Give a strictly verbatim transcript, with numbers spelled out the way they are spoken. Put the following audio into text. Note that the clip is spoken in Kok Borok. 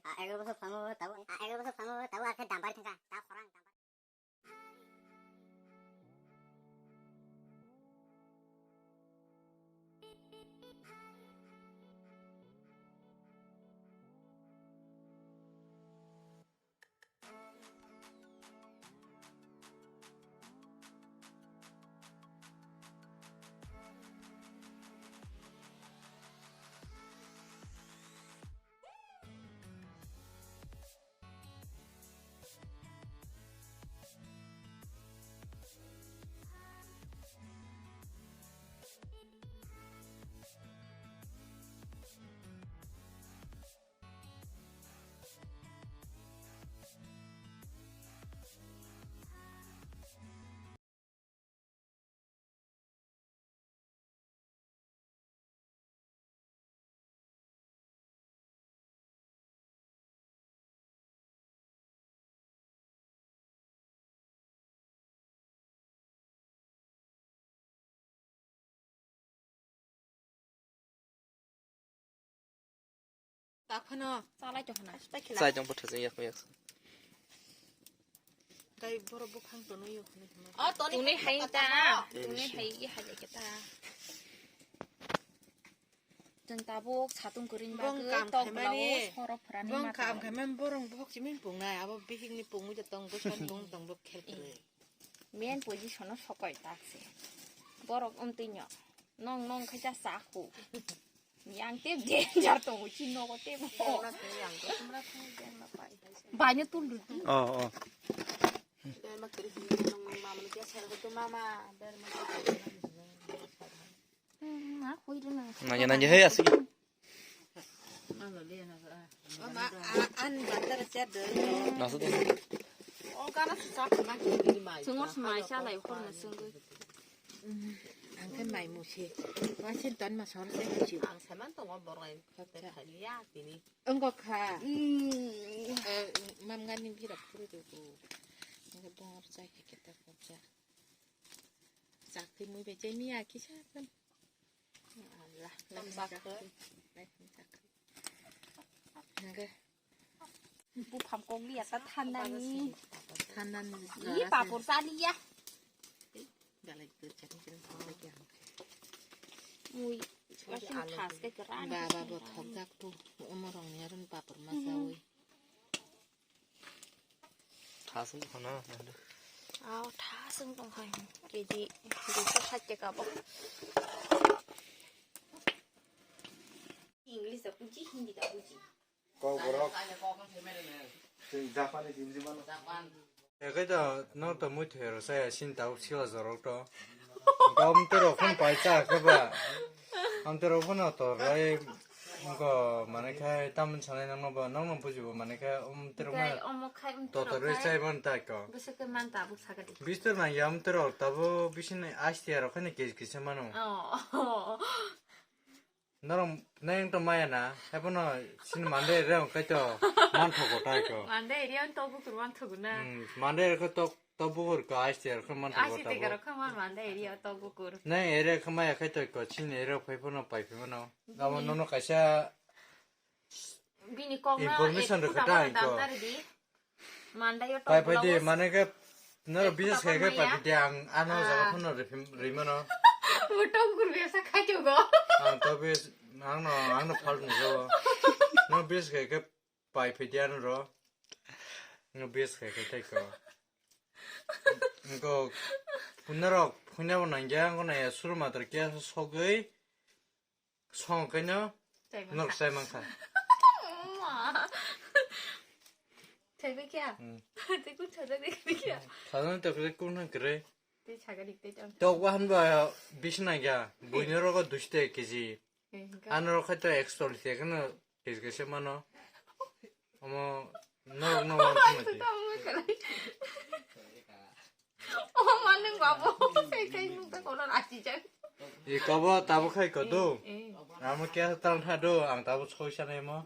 A, egaro bosor phango tabuk, a, egaro bosor phango tabuk akhe dumper thangkha, ta khorang dumper. Takhano chalai tongkhana. Chai tong bwtha jeng yak yak. Gai borok bukhang tono yok ni hwnwi. O toni tuni hai ta. Tuni hai ye hai ke ta. Chwng tabuk satung kwrwini bagwi tok bwlago sorok phwrani bong kam khaimani borok bok chiming pungnai abo bihikni pungwi tong bwsani bong tong bok khel kwrwi. Main position o sokoi tak se. Borok wng twi nw. Nong nong khaisa chahu. Yang tep danger tongo, chini nogo tep. Baino tul dur dur. Oh, oh. Hmm, ma koi rwna. Nanya, nanya, hey, asik. Mama, a-, an bandar siya deh. Nasa tuh. Oh, karena susah, cuma gini, gini, mai. Sungur semai siya lai, kor na sunggu. Ang khe mai musi. Wasin ton ma sor se musi. Ang saman tongo borok ai. Khaliya tini. Wngkha. Eh, mam gani bira phuru dugu. Ang khe bongor chai khe keta khobja. Chak twi mui bai chai miya kisa kan. Allah, lai chak twi. Lai chak twi. Ang khe Buphang kok liya ta thandani. Thandani. Ih, papor cha liya. Galai kwchak ni kene thok ya. Mui, wasin thas ke keran. Baba bo thok jak tu. Umorong ni arun papor ma chawi. Thas ni khana. Aw, thas wng tong khai. Keji duiso sait taka bo. English da buji, Hindi da buji. Kok borok. Chwng Japanese hinwi mano. Ekai to, no to mui thero saya sin tau sila jorok to. Gom tero khon paisa khe ba. Am tero bono to rai ko mane khai tam sanai nang no ba nang no bujibo mane khai um tero ma. Omo khai um to to rai sai ban ta ko. Bese ke man ta buk saga di. Bistor na yam tero tabo bisin asti aro khane kis kis mano. Oh. Norok neng to maya na, haiphano sini mande ere wng kaito manthogo tai ko. Mande ere wng tok bukur manthogo na. Hmm, mande ere khe tok, tok bukur ko, aiste ere khe manthogo. Aiste tabo. Tega rok khe man mande ere wng tok bukur. Neng ere khe maya khe to ko, sini ere phaiphano paiphimano. Abo nono kaisa Bini kok na information ekota rwkha ta hwn ko. Dam tari di. Mandai yo pai tok pai di, blouse. Mane khe noro ekota business khe khe pai maya. Pai di ang ano jaga phone ri, ri mano. Bo tok gur besa khai to go. Ang to bis, ang no, ang no phal nung go. No business khe khe pai pai di ano ro. No business khe khe tai ko. Ko punarok phone bo nang ya, ko na ya suru matar kya sogoi. Song kaino. Chaimang norok kha. Chaimang kha. Ma. Thaibai kya? Hmm. Tei kun thajak de kya? Thajak de kun thang kre. Tei chaga dik tei tam. Tok wa han ba bisna kya? Buino rogo duiste keji. Eh, hingka. Ano rok khai to ekstol te kano keji kese mano. Omo norok no wan thang ti. Tamo khalai. Oh, manung babo, sai sai nung ta kono rasi jang. I kobo tabo khai ko do. Eh. Amo kya tang tha do, ang tabo soi sanai mo.